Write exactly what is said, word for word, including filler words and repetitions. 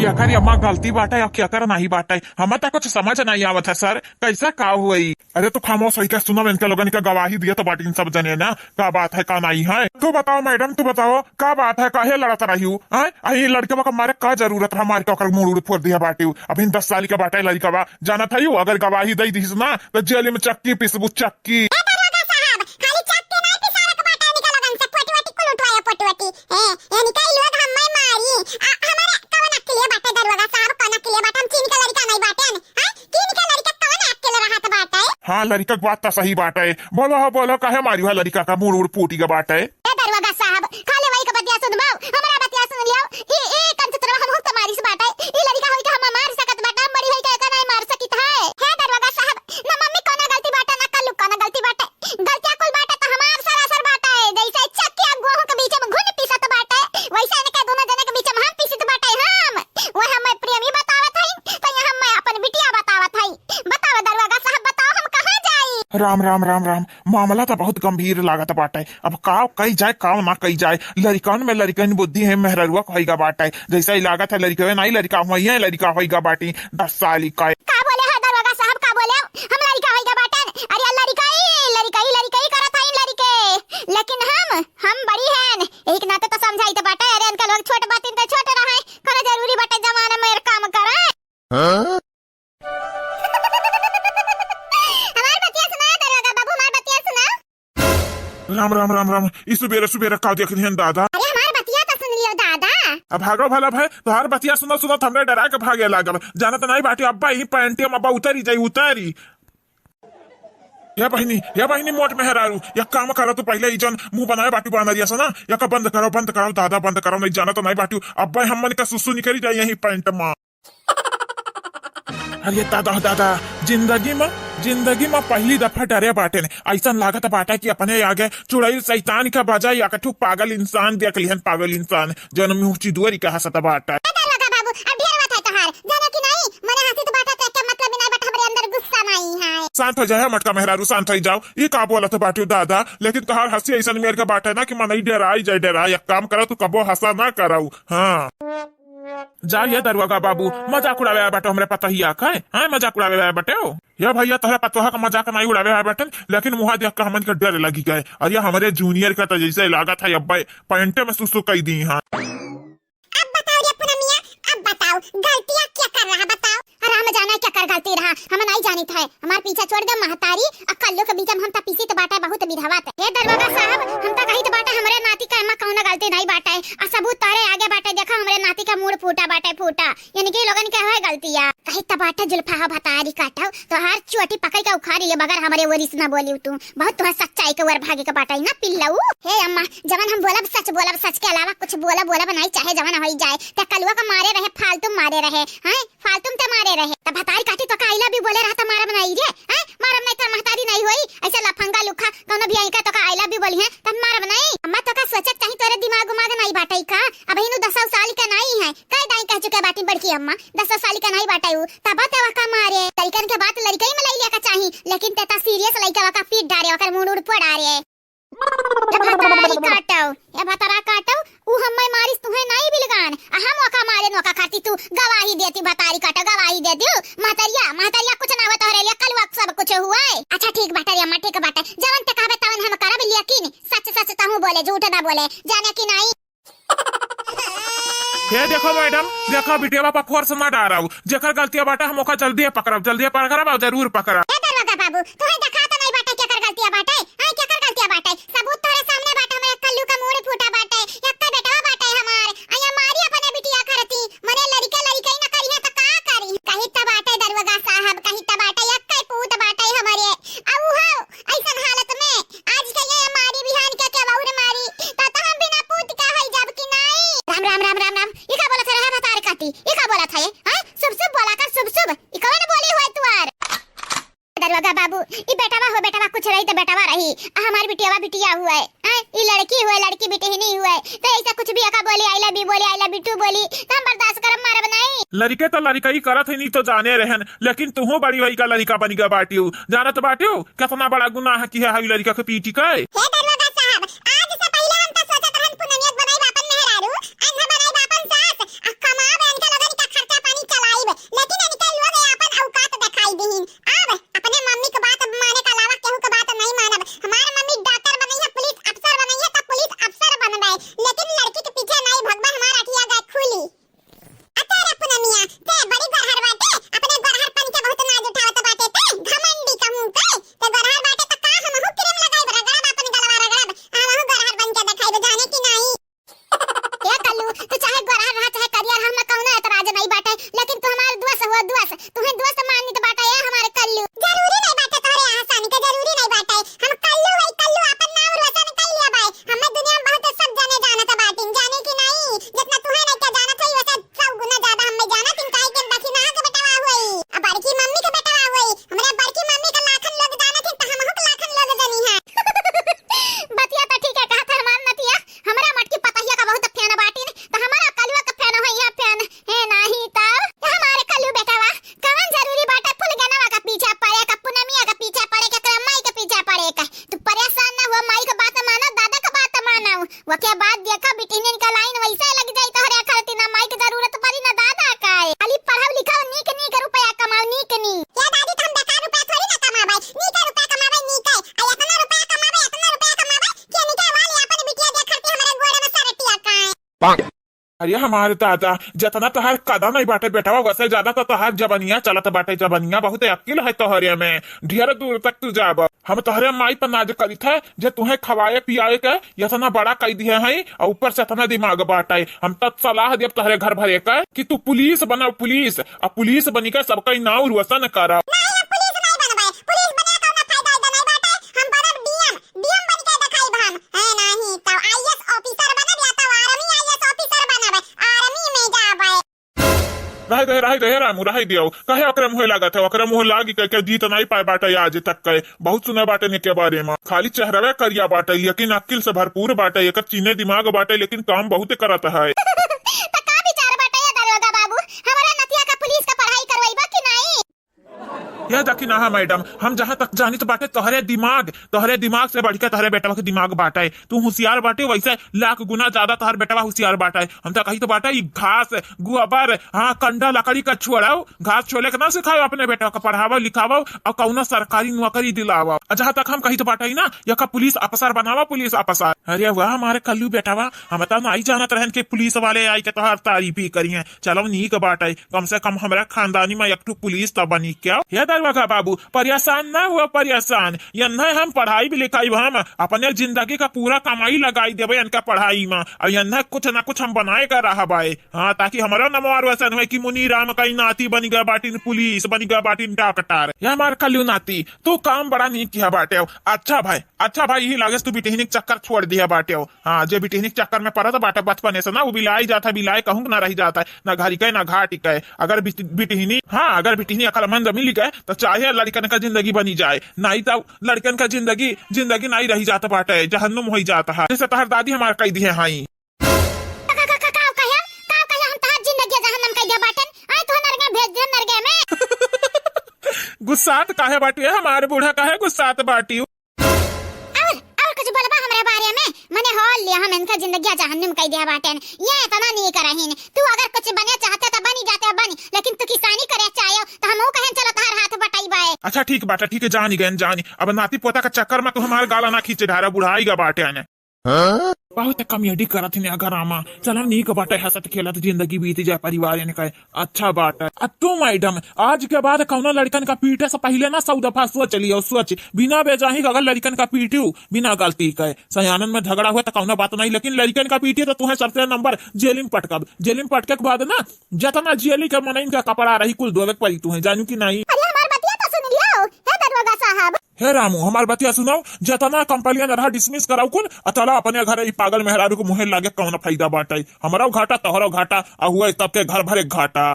केकर अम्मा गलती बाटे और केकर नहीं बाटे, हमें तो कुछ समझ नहीं आवत है सर, कैसा का हुई? अरे तू खामोश होइके सुना, इनके लोगन का गवाही दिया तो बाटिन सब जने ना, का बात है का नहीं है। तू बताओ मैडम, तू बताओ का बात है, काहे लड़त रही हूँ? हैं? अही लड़कवा का मारे का जरूरत है, मार के ओकर मूड़ उड़ फोड़ दिया बाटी। अभी दस साल के बाटे लड़कवा, जानत है यू, अगर गवाही दे दिस ना तो जेल में चक्की पिसबू, चक्की। ए दरोगा साहब, खाली चक्की नहीं पिसावे के बाटे, इनके लोगन से पोटी वोटी कुल उठवाए, पोटी वोटी। ए, इनका ई लोग हमें मारी। आ, हमारे कवन अक्ल बाटे दरोगा साहब, कवन अक्ल बाटे? हम चीन के लड़का नहीं बाटे, हैं? चीन के लड़का कवन अक्ल रहत बाटे? हाँ, लड़का के बात तो सही बाटे। बोलो हो, बोलो, काहे मारी है लड़का का मूड़ उड़ फूटी के बाटे? ए दरोगा साहब, खाली वही का बतिया सुनबो, हमारा बतिया सुन लियो। ई, ई कंचतरवा हम हुक मारिस बाटे। ई लड़का होई के हम मार सकत बाटे, हम बड़ी होई के एका नहीं मार सकित है। हे दरोगा साहब, ना मम्मी कौनो गलती बाटे, ना कल्लू कौनो गलती बाटे। गलतिया कुल बाटे तो हमार सरासर बाटे। जैसे चक्की आ गेहूं के बीच में घुन पिसत बाटे, वैसे इनके दोनों जने के बीच में हम पिसत बाटे हम। वो हमें प्रेमी बतावत हई, तो यहाँ मैं अपन बिटिया बतावत हई। बताओ दरोगा साहब, बताओ हम कहाँ जाई? राम, राम, राम, राम। मामला तो बहुत गंभीर लागत बाटे। अब का कई जाए, का ना कई जाए। लड़िकन में लड़िकन बुद्धि है, मेहररुआ होइगा बाटे। जैसा ही लागत है लड़िकवे नहीं, लड़िका हुई है, लड़िका होइगा बाटी। दस साल ही का। का बोले है दरोगा साहब, का बोले? हम लड़िका होइगा बाटन? अरे लड़िका ही, लड़िका ही, लड़िका ही करत हई लड़िके। लेकिन हम, हम बड़ी हैं। एक नाते तो समझाई तो बाटे, अरे इनका लोग छोट बातिन तो छोट रहे। कौनो जरूरी बाटे जमाना में काम करे। हाँ? हमार बतिया सुना, दरोगा बाबू, हमार बतिया सुना। राम, राम, राम, राम। ई सुबेरे, सुबेरे का देख लिहन दादा? अरे, हमार बतिया तो सुन लियो दादा। अब भागो भला भाई, तोहार बतिया सुनत, सुनत हमरे डरा के भागे लागब। जानत नहीं बाटी, अब्बा ई पैंटिया में अब्बा उतरी जाई, उतरी। या बहिनी, या बहिनी मोट मेहरारू, या काम करो तू पहले, ई जन मुंह बनाए बाटी बानरिया से ना, या का बंद करो, बंद करो दादा, बंद करो, नहीं जानत नहीं बाटी, अब्बा हमन का सुसु निकरी जाई यही पैंट में। अरे दादा, दादा, जिंदगी में, जिंदगी में पहली दफा डरे बाटेन। ऐसन लागत बाटे कि अपने आगे चुड़ैल शैतान का बजाय एक ठो पागल इंसान देख लिहन, पागल इंसान, जौन मुंह चिदुअरी का हंसत बाटे। ए दरोगा बाबू, अब ढेर बात है तोहार, जाने कि नहीं, मने हंसी तो बाटे तो एके मतलब ही नहीं, but हमरे अंदर गुस्सा नहीं है। शांत हो जाए मोटका मेहरारू, शांत हो जाओ। ई का बोलत बाटू दादा, लेकिन तोहार हंसी ऐसन मेर के बाटे ना कि मनई डराई जाए, डराई। एक काम करो, तू कबो हंसा ना कराऊ। हाँ। जा ये दरोगा बाबू, मजाक उड़ावे आए बाटे हमरे पतोहिया का, हैं? मजाक उड़ावे आए बाटे हो। या भैया, तोहरे पतोहा का मजाक नहीं उड़ावे आए बाटे, लेकिन मुहा देख के हमन के डर लगी गए। और ये हमरे जूनियर का तो जैसे लागत है अब्बे पैंटे में सुसु कई दी हैं। अब बताओ रे पूनमिया, अब बताओ, गलतियाँ केकर रहा, बताओ। राम जाने केकर गलती रहा, हम नहीं जानित है। हमार पीछा छोड़ दे महतारी, आ कल्लू के बीच में हम त पीसी त बाटे बहुत विधवा त। हे दरोगा साहब, हम त कही त बाटे हमरे नाती का एमा कौनो गलती नहीं बाटे, आ सबूत तोहरे आगे बाटे। देखा हमरे नाती का मूड़ फूटा बाटे, फूटा। इनके लोगन के है गलतिया। कही त बाटे जुल्फा हो भतारी काटो, तोहार चोटी पकड़ के उखाड़ी ले, बगर हमरे ओरी से न बोली तू। बहुत तोहार सच्चाई के ओर भागे के बाटे ना पिल्लऊ। हे अम्मा, जवन हम बोलब सच बोलब, सच के अलावा कुछ बोलब बोलब नहीं, चाहे जवन होई जाए। ते कलुआ का मारे रहे, फालतू मारे रहे, हैं? फालतू में ते मारे रहे। त भतारी काटी तो का I love you बोले रहा त मारब नहीं रे, हैं? मारब नहीं, तोर महतारी नहीं होई। ऐसे लफंगा लुखा कौनो भी आई का तो का I love you बोली है, तब मारब नहीं। अम्मा तो का सोचक चाही, तोरे दिमाग उमाग नहीं बाटे का? अब हिनु दसौ साल के नहीं है, कई दाई कह चुके बाटी बड़की अम्मा, दसौ साल के नहीं बाटे उ, तब ते वका मारे। लड़कन के बात लड़कई में ले लिया का चाही, लेकिन ते ता serious लइका वका पीट डारे, ओकर मूड़ उड़ फोड़ डारे। ए भतारी काटो, ए भतारा काटो, उ हम्मे मारिस तुहे नाई बिलगान, आ हम ओका मारे नोका खाती तू गवाही देती, भतारी काटो गवाही देती। महतरिया, महतरिया कुछ ना हुआ तोहरे लिए, कलुआ सब कुछ हुआ है। अच्छा ठीक बाटे रे अम्मा, ठीक बाटे, जवन ते कहबे तवन हम करब, लेकिन सच सच तहूँ बोले, झूठ ना बोले, जाने कि नाई। ये देखो मैडम, देखो बिटिया पर force ना डाराऊ, जेकर गलतिया बाटे हम ओका जल्दी पकड़ब, जल्दी पकड़ब और जरूर पकड़ब। ए दरोगा बाबू, तुहे देखा तो नहीं बाटे केकर गलतिया बाटे, हैं, केकर गलतिया बाटे? सबूत तोरे सामने बाटे, हमरे कल्लू का मूड़ फूटा बाटे, यक्का बेटवा बाटे हमार, अया मारी अपने बिटिया करती, मने लड़के लड़के ही न करी है तो का करी? कही त बाटे दरोगा साहब, कही त बाटे, यक्का पूत बाटे हमरे, आ उहो ऐसन हालत में आज के ये मारी बिहान के के बहुर मारी, त, त हम बिना पूत के हई जब कि नाई। राम, राम, राम, राम, राम। ई का बोलत है रे भतार काटी? ई का बोलत है? हैं? शुभ, शुभ बोला कर, शुभ, शुभ। ई कवन बोली हुए तुआर? दरोगा बाबू, ई बेटवा हो बेटवा, कुछ रही त बेटवा रही। आ हमार बिटियावा बिटिया हुए। हैं? ई लड़की हुए, लड़की बिटिहनी हुए। त ऐसा कुछ भी एका बोली, I love you बोली, I love you too बोली, त हम बर्दाश्त करब, मारब नाई। लड़के त लड़कई करत है, नहीं तो जाने रहन। लेकिन तुहू बड़ी होई का लड़िका बनिगा बाटिउ, जानत बाटिउ केतना बड़ा गुनाह किहे हई लड़िका के पीटी के। हे दरोगा साहब, आज से पहिले हम त सोचत रहन पुनमिया के बनाई बापन मेहरारू, अन्हा बनाई बापन सास, आ कमावे इनके लोगन के हमारे दादा, जतना तोहार कदा नहीं बाटे बेटवा, वसे ज्यादा तो तोहार जबनिया चलत बाटे। जबनिया, बहुत अक्किल है तोहरे में, ढेर दूर तक तू जाब। हम तोहरे माई पर नाज करित है जे तुहे खवाए पियाए के यतना बड़ा कई दिहे हैं, और ऊपर से इतना दिमाग बाटे। हम तो सलाह देब तोहरे घर भरे के कि तू पुलिस बनाओ, पुलिस, और पुलिस बनी के सबका नाव रोशन करा। नहीं, हम पुलिस नहीं बनबे। पुलिस बने कौनो फायदा इधर नहीं बाटे। हम बनब डीएम, डीएम बन के देखाइब हम। है नहीं तो आईएएस ऑफिसर बनब या तो आर्मी आईएएस ऑफिसर बनब। आर्मी में जाबे। रहे दे, रहे दे, रामू, रहे दियो। काहे ओकरे मुँहे लागत है? ओकरे मुँहे लागी के, के जीत नहीं पाए बाटे आज तक के। बहुत सुने बाटे ने के बारे में। खाली चेहरवे करिया बाटे, लेकिन अक्किल से भरपूर बाटे, एकर चीने दिमाग बाटे, लेकिन काम बहुत करत है। त का विचार बाटे ये दरोगा बाबू? हमारा नतिया का पुलिस का पढ़ाई करवाइबा कि नहीं? ये देखी ना, हाँ मैडम, हम जहाँ तक जानित बाटे तोहरे दिमाग, तोहरे दिमाग से बढ़ के तोहरे बेटवा के दिमाग बाटे। तू होशियार बाटे, वैसे लाख गुना ज्यादा तोहर बेटवा होशियार बाटे। हम तो कही तो बाटे, ई घास, गोबर, हाँ, कंडा लकड़ी का छोड़ाओ, घास छोले के ना सिखाओ अपने बेटवा का, पढ़ावो लिखावो और कौनो सरकारी नौकरी दिलावो। और जहाँ तक हम कही तो बाटे ना, यका पुलिस अफसर बनावा, पुलिस अफसर। अरे वाह हमारे कल्लू बेटवा, हम तो नहीं जानत रहन कि पुलिस वाले आई के तोहर तारीफ ही करिए। चलो नीक बाटे, कम से कम हमरा खानदानी में एक ठो पुलिस तो बनी क्या। हे दरोगा बाबू, परेशान ना हुआ, परेशान। यन्हे हम पढ़ाई भी लिखाई, हम अपने जिंदगी का पूरा कमाई लगाई देबे इनका पढ़ाई में, और यन्हे कुछ ना कुछ हम बनाए का रहबाए। हाँ, ताकि हमारा नमवा रोशन होए कि मुनी राम का ही नाती बन गया बाटिन पुलिस, बन गया बाटिन डॉक्टर। ये हमार कल्लू नाती, तू काम बड़ा नीक किया बाटे। अच्छा भाई, अच्छा भाई, यही लागे से तू बिटिहनी के चक्कर छोड़ दिया बाटे। हाँ, जे बिटिहनी के चक्कर में पड़त बाटे बचपने से ना, वो बिलाई जाता है, बिलाई कहूँ ना रह जाता है, ना घर के, ना घाट के। अगर बिट-, बिटिहनी, हाँ, अगर बिटिहनी अकलमंद मिल गए, तो चाहे लड़कन का जिंदगी बनी जाए, नहीं तो लड़कन का जिंदगी, जिंदगी नहीं रह जाता बाटे, जहन्नुम हो जाता है, जैसे तहर दादी हमार कह दिए हैं। का, का, का, का, का कहे? का कहे हम तहार जिंदगी जहन्नम कह दिया बाटन? आए तो नरगे भेज दे नरगे में। गुस्सात काहे बाटू ए हमार बूढ़ा, काहे गुस्सात बाटू? और, और कुछ बोलबा हमरे बारे में? मने हो लिया हम इनका जिंदगी जहन्नम कह दिया बाटन। ये इतना नहीं करहीन। तू अगर कुछ बने चाहते तो बनी जाते बनी, लेकिन तू किसानी करे चाहे तो हम कहें चलो तहार हाथ बटाई बाए। अच्छा ठीक बाटे, ठीक है, जानी गए जानी। अब नाती पोता का चक्कर में तू हमार गाला ना खींचे ढारा, बुढ़ाई गा बाटे ने। हाँ? बहुत कॉमेडी करत है घरामा। चलो नीक बाटे, हंसत खेलत जिंदगी बीत जाए परिवार इनका। अच्छा बाटे। अब तू मैडम, आज के बाद कौनो लड़कन का पीटे से पहले ना सौ दफा सोच लियो, सोच। बिना बेजाही के अगर लड़कन का पीटू, बिना गलती के, सयानन में झगड़ा हुआ तो कौनो बात नहीं, लेकिन लड़कन का पीटे तो तुम्हें सबसे नंबर जेल में पटकब। जेल में पटके के बाद ना जितना जेल के मनइन का कपड़ा रही कुल धोवे के पड़ी तुम्हें, जानू कि नहीं? अरे हमार बतिया तो सुन लियो, हे दरोगा साहब। हे रामू, हमार बतिया सुनाओ, जतना कंप्लेन रहा डिसमिस कराओ कुल, आ चला अपने घरे। ई पागल मेहरारू के मुहे लागे कौन फायदा बाटे? हमरो घाटा, तोहरो घाटा, आ हुए तब के घर भरे घाटा।